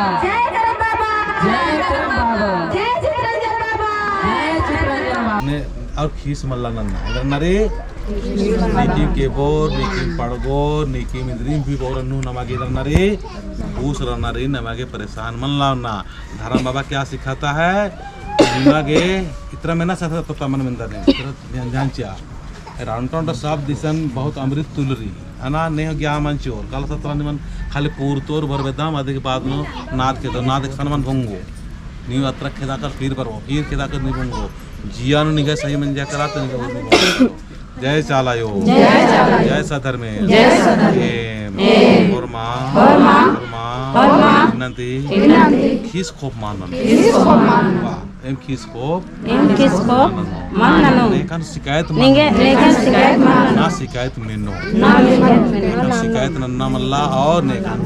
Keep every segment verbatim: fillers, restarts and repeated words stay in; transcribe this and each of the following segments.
जय करम बाबा। जय करम बाबा। जय चितरंजन बाबा। जय चितरंजन बाबा। ने और खीस मल्ला नन्ना। इधर नरे, नीकिम केबोर, नीकिम पड़गोर, नीकिम इन्द्रिम भी बोर अन्नु नमा गे इधर नरे, पूस रन्ना रे, नमा गे परेशान मल्ला नन्ना। धरम बाबा क्या सिखाता है? नमा गे इतरा मेना साथ तो तमन मेंदर ने, इतरा ध्यान, ध्यान चिआ। राउंड टोंड शब्द इसन बहुत अमृत तुलरी। अना नेह ज्ञा मन चोर। काला सतरा निमन खाली पूरतोर भर बेदाम, अदि के बाद नू नाद के दो, नाद के सन मन भंगो। नीव अतरा खेदा कर फिर बरओ, फिर खेदा कर नी भंगो। जिया नू निंग्है सही मंजा करा, तो निंग्है उर्मी भंगो। जय चाला आयो। जय चाला आयो। जय सत धर्मेस। जय सत धर्मेस। एम। एम। होरमा। होरमा। होरमा। होरमा। इन्नती। इन्नती। खीस खोप मान ननो। खीस खोप मान ननो। वाह। एम खीस खोप। एम खीस खोप मान ननो। नेकान शिकायत मान ननो। नेकान शिकायत मान ननो। ना शिकायत मेनो। ना शिकायत मेनो। नेकान शिकायत नन्ना मल्ला और नेकान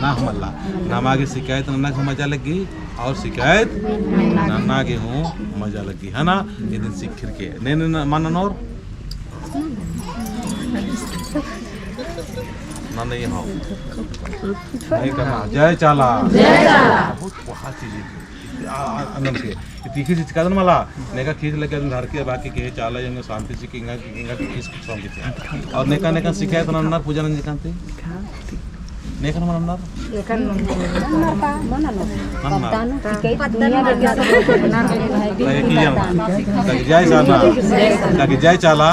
ना मल्ला। नमा गे शिकायत नन्ना गे मजा लग्गी और शिकायत नन्ना गे हूँ मजा लग्गी, है ना? इदिन सिखिर के। ने, ने, ने, मान ननोर? ना, नहीं हो। नहीं करना। जय चाला। जय चाला। बहुत, बहुत चीज है। आ, आ, आनंद के। तीखी चीज का दन मला, नेका खीस लगे धर के बाकी के चाला यंग शांति से किंगा, किंगा खीस कुछ शांति से। और नेका, नेका शिकायत नन्नर पूजा नंजी कांति। नेका नन्नर। नन्नर। ताकि जय चाला। ताकि जय चाला।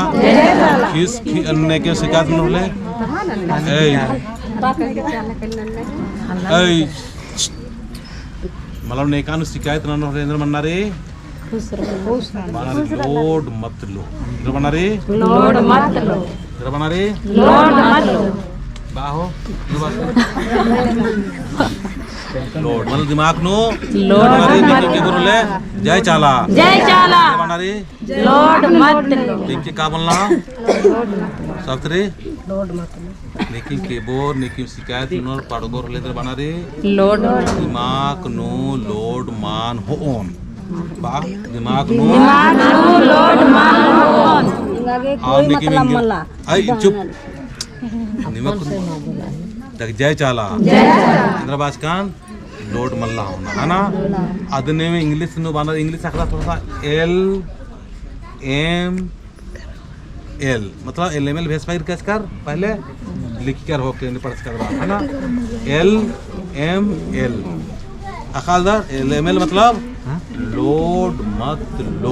खीस, खी-, नेके शिकायत न होले। ए। ए। मतलब नेकानु शिकायत ननो होले एन्देर मन्ना रे? खुश रहो। बना रे, लोड मत लो। एन्देर बना रे? लोड मत लो। एन्देर बना रे? लोड मत लो। बाहो। लोड, मतलब दिमाग नू लोड बना रे, मत लो। के बोले? जय चाला। जय चाला। एन्देर बना रे? लोड मत लो। देख के का बोलना? सब तरी? लोड मत लो। नेकिम केबोर, नेकिम शिकायत ननोर पड़गोर होले एन्देर बना रे? लोड। दिमाग नू लोड मान होओन। बा, दिमाग नू। दिमाग नू लोड मान होओन। और नेकिम मतलब इंग्लिश। आई, चुप। दिमाग नू। तक जय चाला। जय चाला। एन्देर बाचकन लोड मल्ला होना, है ना? अदने में इंग्लिश नू बना, इंग्लिश अखड़ा थोड़ा सा L M L, मतलब L M L भेस पाइर कस कर, पहले लिखी कर होके नहीं पढ़ कर बात, है ना? L M L। अकालदर L M L मतलब लोड मत लो।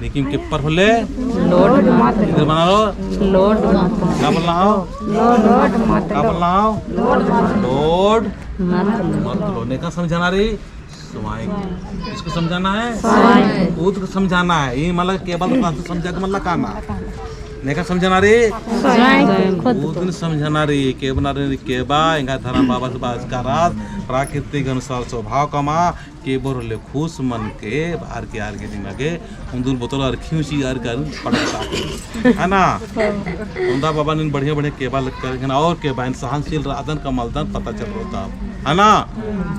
लेकिन के पर होले? लोड मत लो। एन्देर बना लो? लोड मत लो। का बोलना हो? लोड मत लो। का बोलना हो? लोड मत लो। लोड मत लो। नेका समझाना रे? स्वयं। किसको समझाना है? स्वयं। खुद को समझाना है। ये मतलब केवल तो समझा के मतलब कहना। नेका समझाना रे? स्वयं। खुद को। खुद ने समझाना रे। के बना रे, केबा, एंगा धरम बाबा से बात करा, प्राकृतिक अनुसार स्वभाव कमा, केबोर होले खुश मन के, बाहर के आर के दिमागे, उन्दुल बोतल आर खिउची आर कर पड़ता। है ना? उन्दा बाबा ने बढ़िया बढ़िया केबा लग कर, है ना? और केबा इन सहनशील रअदन का मलदन पता चल रहा था। है ना?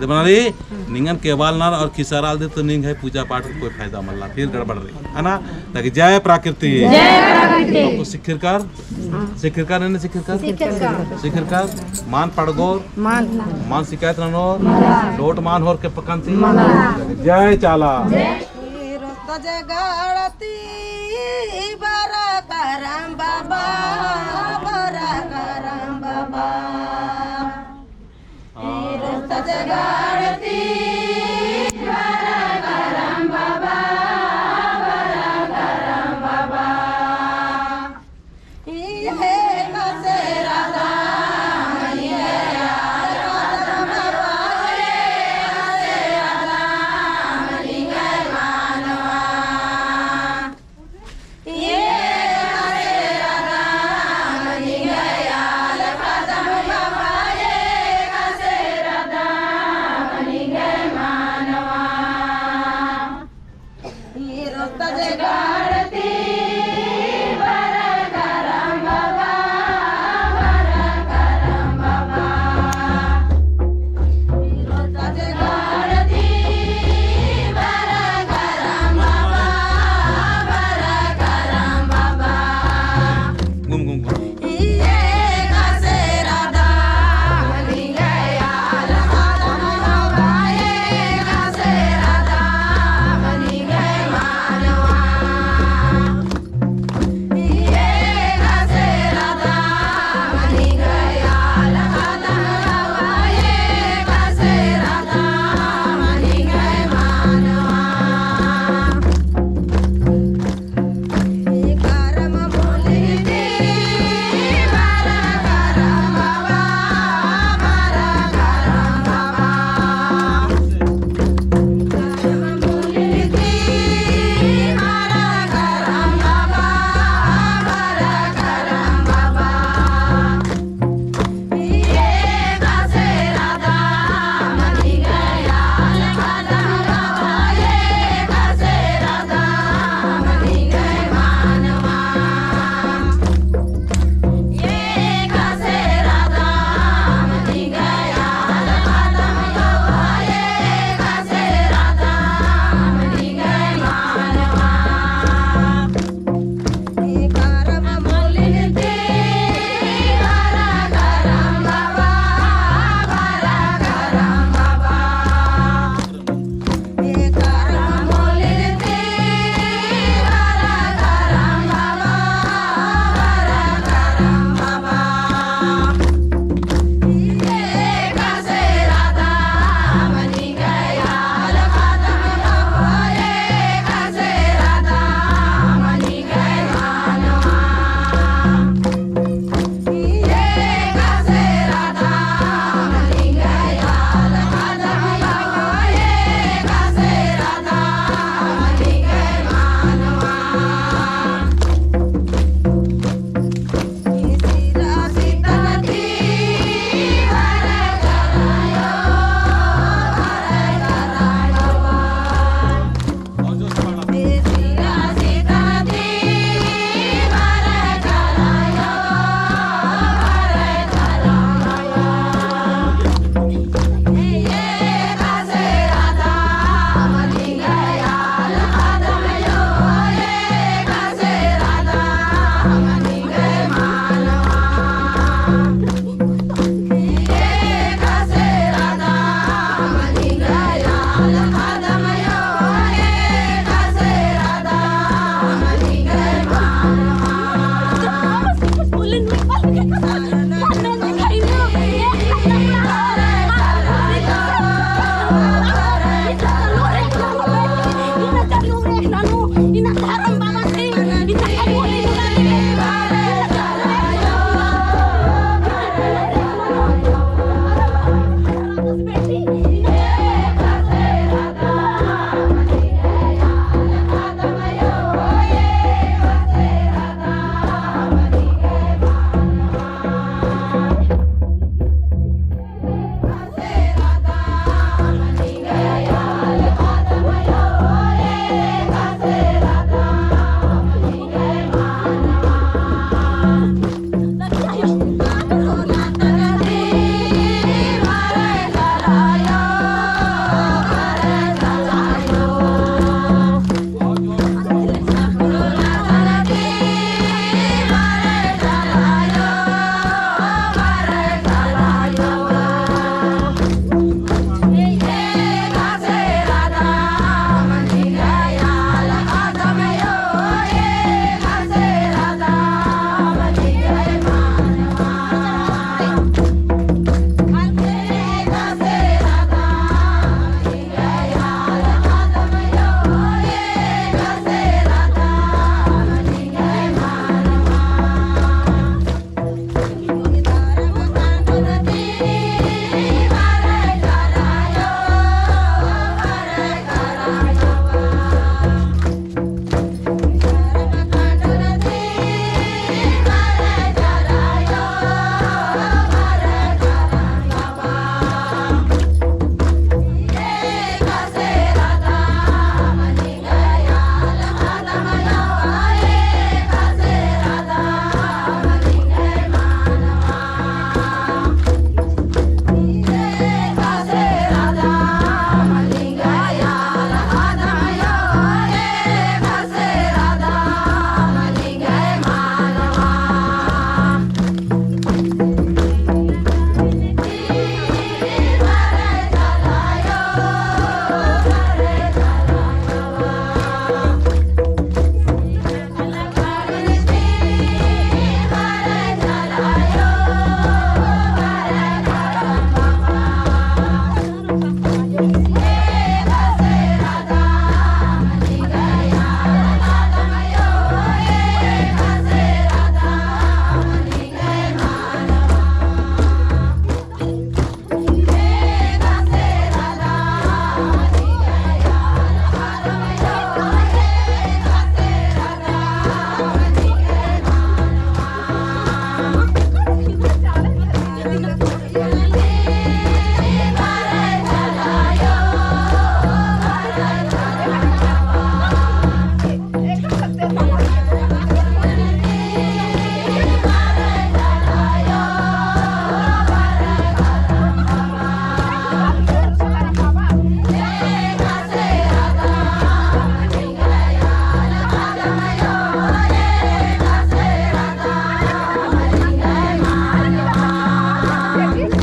जब बना रे, निंगन केबाल नार और खिसाराल दे तो निंग है पूजा पाठ को कोई फायदा मल्ला, फिर गड़बड़ रही, है ना? ताकि जय प्राकृति। जय प्राकृति। तो सिखिर कर, सिखिर कर, नहीं सिखिर कर? सिखिर कर। सिखिर कर, मान पड़गोर, मान। मान शिकायत ननोर, मान। लोट मान होर के पकंती, मान। जय चाला। जय। जगाड़ती बरा करम बाबा, बरा करम बाबा।